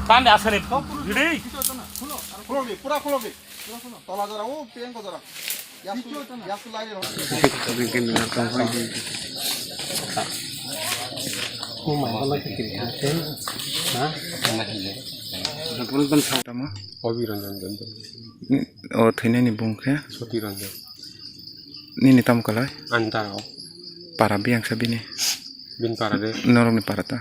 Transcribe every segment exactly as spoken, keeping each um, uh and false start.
Tande asale, gede. Khulokdi, pura khulokdi. Tola jora, o pengko jora. Yasu, yasu lai rok. Tamo? Obi Ranjan Debbarma. Ni, o thwinani bung khe? Soti Ranjan. Nini tamo kalai? Antara o. Para biyang sa bini? Bin para de. Norokni para ta?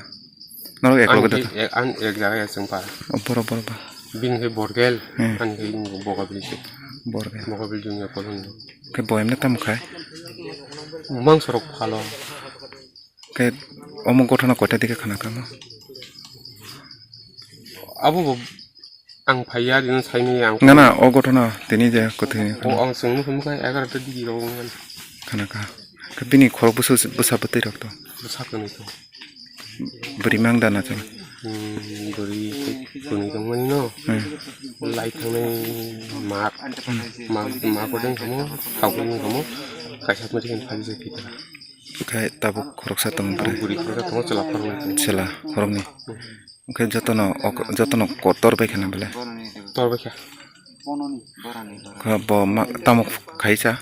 Norok ek loge da ta? Ek, an ek jaga ya chwng para. O, boro, boro ba. Bini khe Borgel, hmm, ani khe Bogabil se. Borgel. Bogabil junior kolon. Khe boyamne tamo khai? Mang sorok phalo. Khe omo gothona koita dike khana kamo? Abo bo ang phaiya dino saini ang. Na, na, o gothona tini je kothini. O ang chwngno hum khai egarota digi rok ngan. Khana kha. Khe bini khorok bwsa, bwsa bwtwi rok to. Bwsa kwnwi to. Bwrwi mang da na chwng? Hmm, bwrwi kwnwi tongmani no. Hmm. Lai thangnai mak. Hmm. Mak, mak odeng kamo, thau odeng kamo. Kaisa mari khe phai jai thita. Khai tabuk khoroksa tong bwrwi. Bwrwi khoroksa tongo, chwla khoroknwi tongo. Chwla khoroknwi. Hwnkhe jotono ok-, jotono kotor bai khana belai. Tor bai kha. Kha bo ma-, tamo khaisa?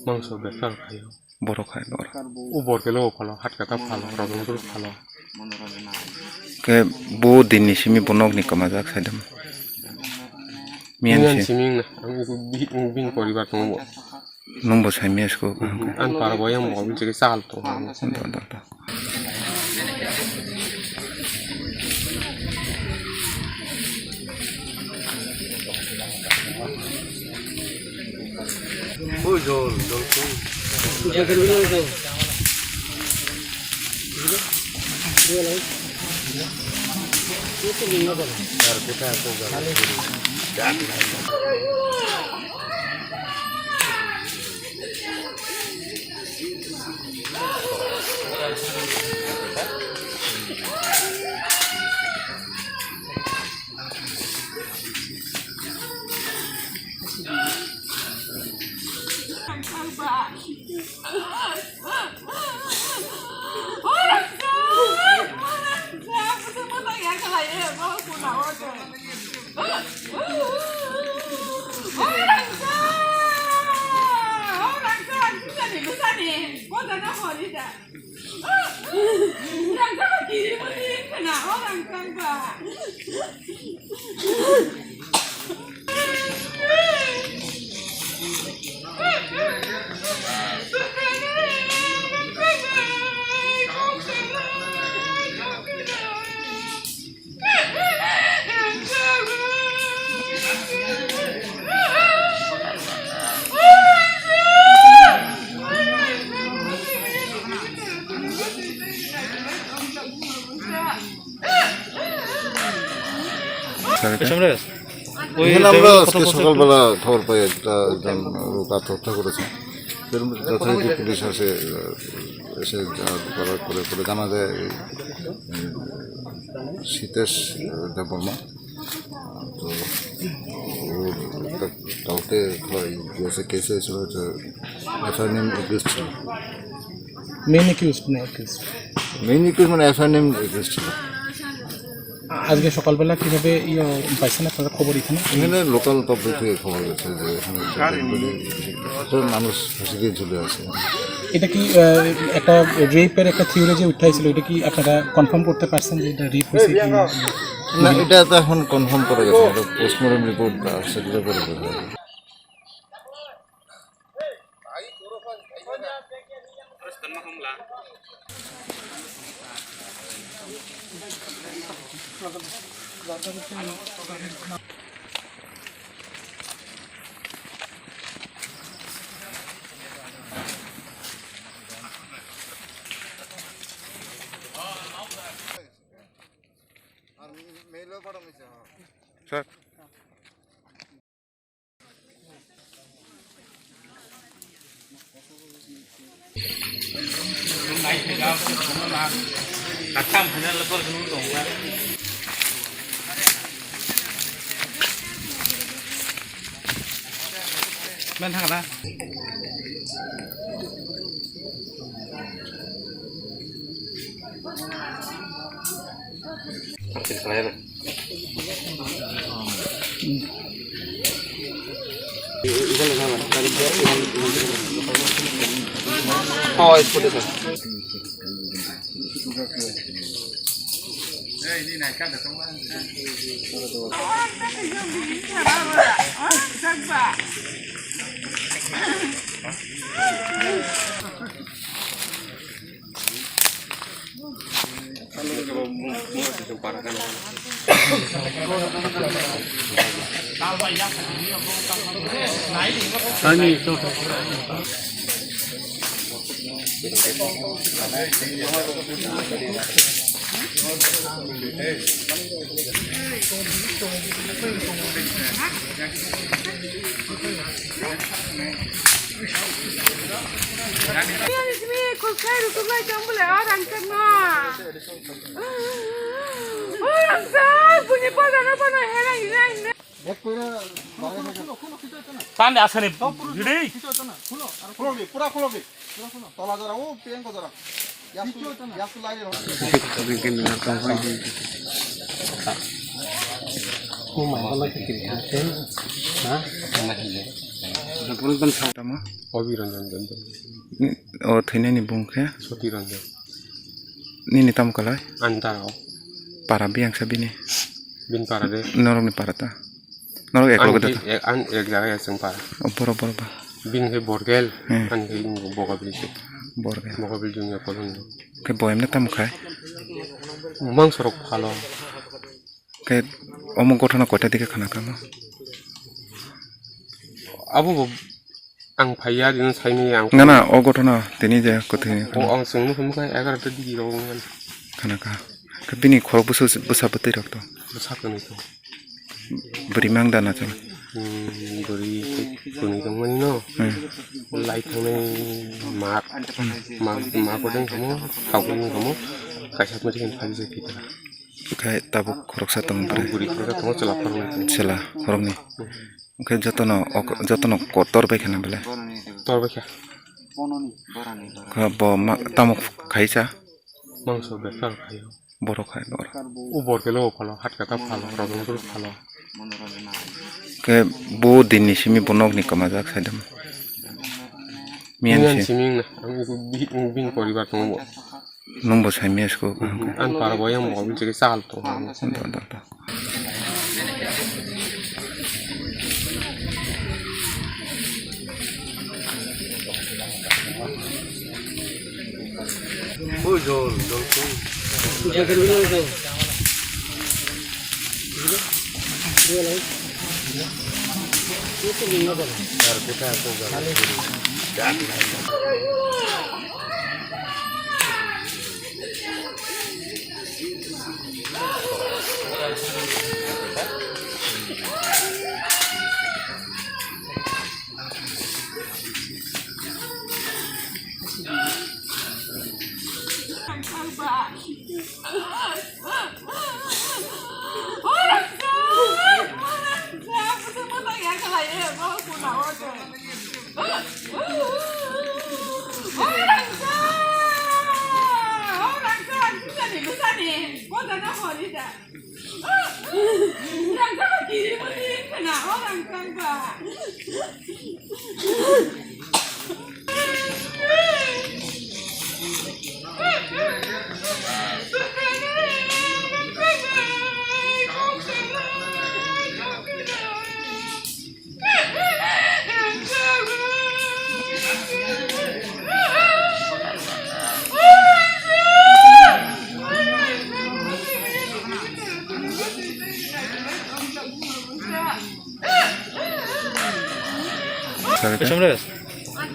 Mangso bebsa khaio. Borok khai borok. O Borgelo phalo, Hatkata phalo, Rajanpur phalo. Khe bo dinni simi bo nokni kwmajak saidam. Miyan Miyan si. Simi wngna, ang bi-, bini poribar tongo bo. Nwng bo sai miya siko. Ang para bo yang bo bini chikhe chal tongo. Do, do, do. এখানে আমরা আজকে সকালবেলা খবর পাই একটা একজন লোক আত্মহত্যা করেছে। এর মধ্যে যথারীতি পুলিশ আসে, আহ, এসে, আহ, করার পরে, পরে জানা যায় এই, উম, সীতেশ, আহ, দেববর্মা। তো ও কা-, কালকে হয় গিয়েছে, কেসে ছিল যে এফআইআর নেম একুশ ছিল। মেইন একুশ না একুশ? মেইন একুশ মানে এফআইআর নেম একুশ ছিল। আজকে সকালবেলা কিভাবে ইয়ে পাইছেন আপনারা খবর এখানে? এখানে লোকাল পাবলিক থেকে খবর গেছে যে এখানে একটা ডেড বডি, একটা মানুষ ফাঁসি দিয়ে ঝুলে আছে। এটা কি, আহ, একটা রেপের একটা থিওরি যে উঠাইছিল, এটা কি আপনারা কনফার্ম করতে পারছেন যে এটা রেপ হয়েছে কি না? না, এটা তো এখন কনফার্ম করা গেছে না, এটা পোস্টমর্টম রিপোর্ট আসছে, সেগুলো পরে বোঝা যাবে। Sir. Men thang na. Tande asani gidi. Khulokdi, pura khulokdi. Tola jora, o pengko jora. Yasu, yasu lai rok. Tamo? Obiranjan Debbarma. O thwinaini bung khe? Soti Ranjan. Nini tamo kalai? Ani tara o. Para biyang sa bini? Bini para de. Norokni para ta? Norok ek loge da ta? Ek, an ek jaga ya chwng para. O, boro, boro ba. Bini khe Borgel, hmm, ani khe Bogabili se. Borgel. Bogabili junior kolon. Khe boyamne tamo khai? Mangsorok phalo. Khe omo gothona koita dike khana kamo? Abo bo ang phaiya, dino saimanya ang. Na, na, o gothona tini je kwthwi. O ang chwngno hwnkhai egarota digi rok wngmani. Khana kha. Khe bini khorok bwsa, bwsa bwtwi rok to? Bwsa kwnwi to. Bwrwi mang da na chwng? Hmm, bwrwi kwnwi tongmani no. Hmm. Lai thangnai mak, mak, mak bodeng kamo, thok bodeng kamo, kaisa mari khe phai jai thwi tara. Khe tabuk khoroksa tongo bwrwi. Bwrwi khoroksa tongo, chwla khoroknwi. Chwla khoroknwi. Hwnkhe jotono, ok, jotono kotor bai kheno belai. Tor bai kha. Kha bo ma, tamo khaisa? Mangso bebsa khaio. Borok khai borok. O Borgelo phalo, Hatkata phalo, Rajanpur phalo. Khe bo dinni simi bo nokni kwmajak saidam. Miyan simi na, ang bini poribar tongo. Nwng bo saimaya siko. Ang para bo yang mobil cheke chal to. Do, do, do.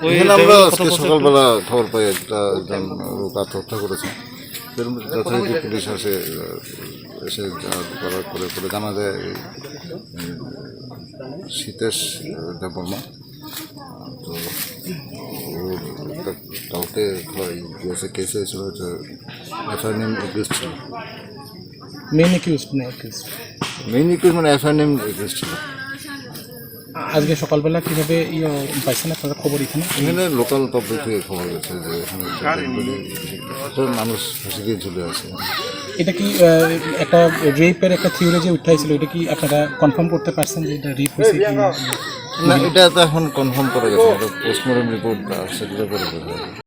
এখানে আমরা আজকে সকালবেলা খবর পাই একটা একজন লোক আত্মহত্যা করেছে। এর মধ্যে যথারীতি পুলিশ আসে, আহ, এসে যা করার পরে পরে জানা যায়, এই, উম, সীতেশ, আহ, দেববর্মা। তো ও কা-, কালকে হয়, যে কেসে ছিল, এফআইআর নেম একুশ ছিল। মেইন একিউজড না একিউজড? মেইন একিউজ মানে এফআইআর নেম একুশ ছিল। আজকে সকালবেলা কিভাবে ইয়ে পাইছেন আপনারা খবর এখানে? এখানে লোকাল পাবলিক থেকে খবর গেছে যে এখানে একটা ডেড বডি, একটা মানুষ ফাঁসি দিয়ে ঝুলে আছে। এটা কি, আহ, একটা রেপের একটা থিওরি যে উঠাইছিল, এটা কি আপনারা কনফার্ম করতে পারছেন যে এটা রেপ হয়েছে কি না? না, এটা তো এখন কনফার্ম করা গেছে, এটা পোস্টমর্টম রিপোর্ট আসছে, এটা পরে বোঝা যাবে।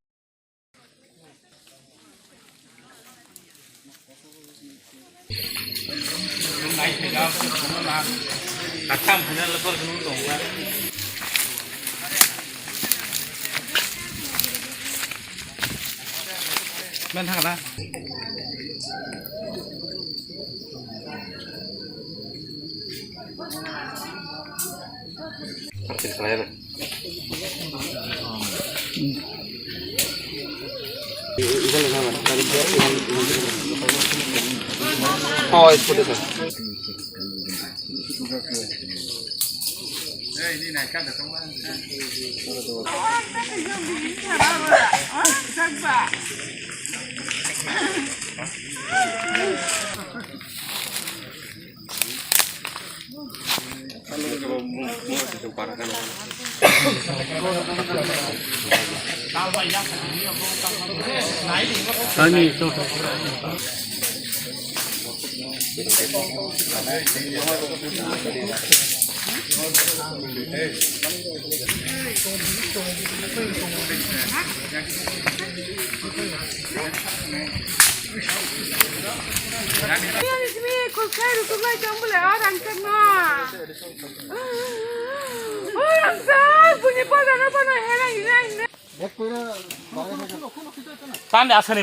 Tande asani.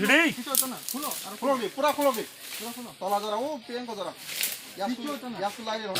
Ready? Khulok di, pura khulok di. Tola jora, o piyang ko jora. Yasu, yasu lai ro.